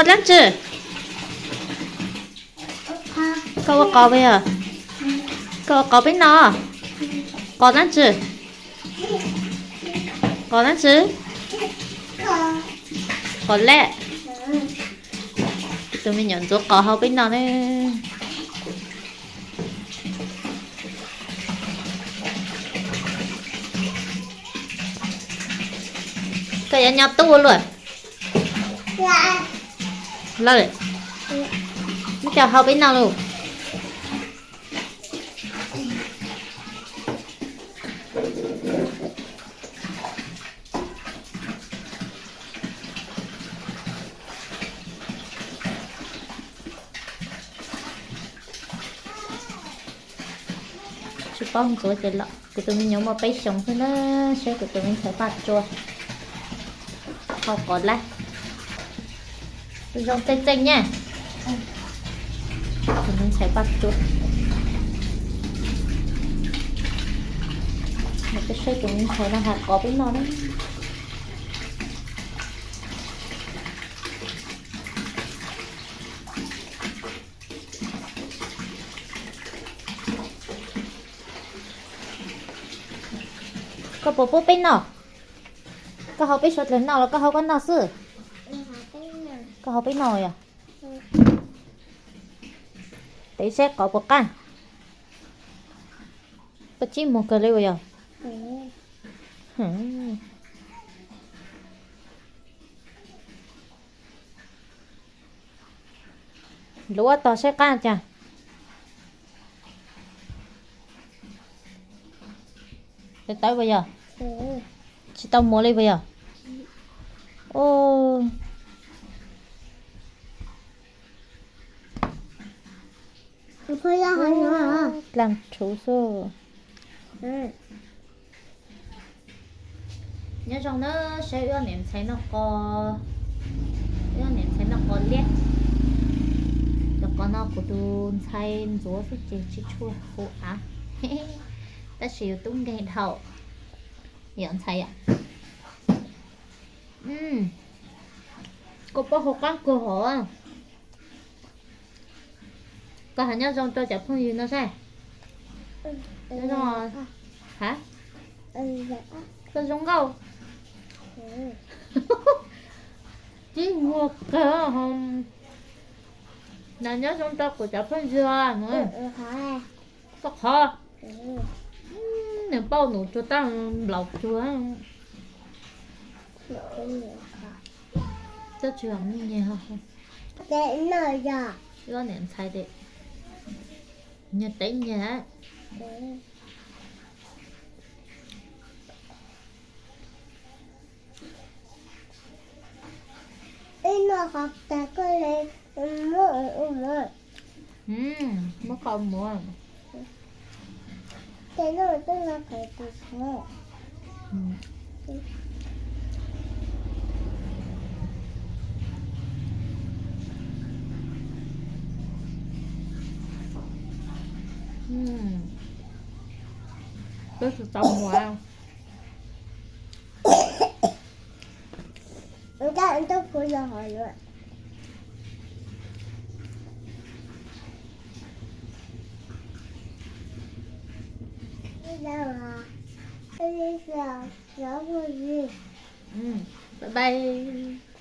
Dab tsi? Koj ua qos puas yog? Koj ua qos peb noj. Qos dab tsi? Qos dab tsi? Qos laj. Tus me nyuam ntxuav qos hau peb noj ne. Koj yuav nyob tub ua luaj. Lawm, muab coj hau peb noj lauj. Tsis paub ntxuav ces los. Kuv tus me nyuam muaj peb xyoos xwb na, saib kuv tus me ntxhais Paj Tsua hau qos laj. Zoo txeej txeej nyaj. Tus me ntxhais Paj Tsua. Mus peb saib tus me ntxhais no hais qos peb noj na. Koj puas pub peb noj? Koj hau peb suav dlawg noj los koj hau koj noj xwb? Koj hau peb noj yog? Tev saib qos puas qab. Koj tsib muag kawg li uas yog. Luav tog saib qab cas. Tawv tawv puas yog? Tsis tau muag li puas yog? Dlaag rhuv xwb. Nyob zoo na, saib wb ob niam ntxhais noj qos, wb ob niam ntxhais noj qos liab. Cov qos no kuv tus ntxhais ntxuav xwb ces tsis tshua huv av, tab sis yus tub nkeeg dhau. Yog ntxhais yom. Koj paub hau qab kawg hov. Koj hais nyob zoo rau cov phooj ywg no saib. Nyob zoo, ha, koj zoo nkauj. Tib muag kawg. Nyob zoo rau kuv cov phooj ywg. Koj qhov, nws pauj num tsuag tab nplaum tsuag. Koj tsis yog me nyuam, wb niam ntxhais tes nyuag tev nyuag. Muab qhov muag. Peb tsis tau muag. Bye bye.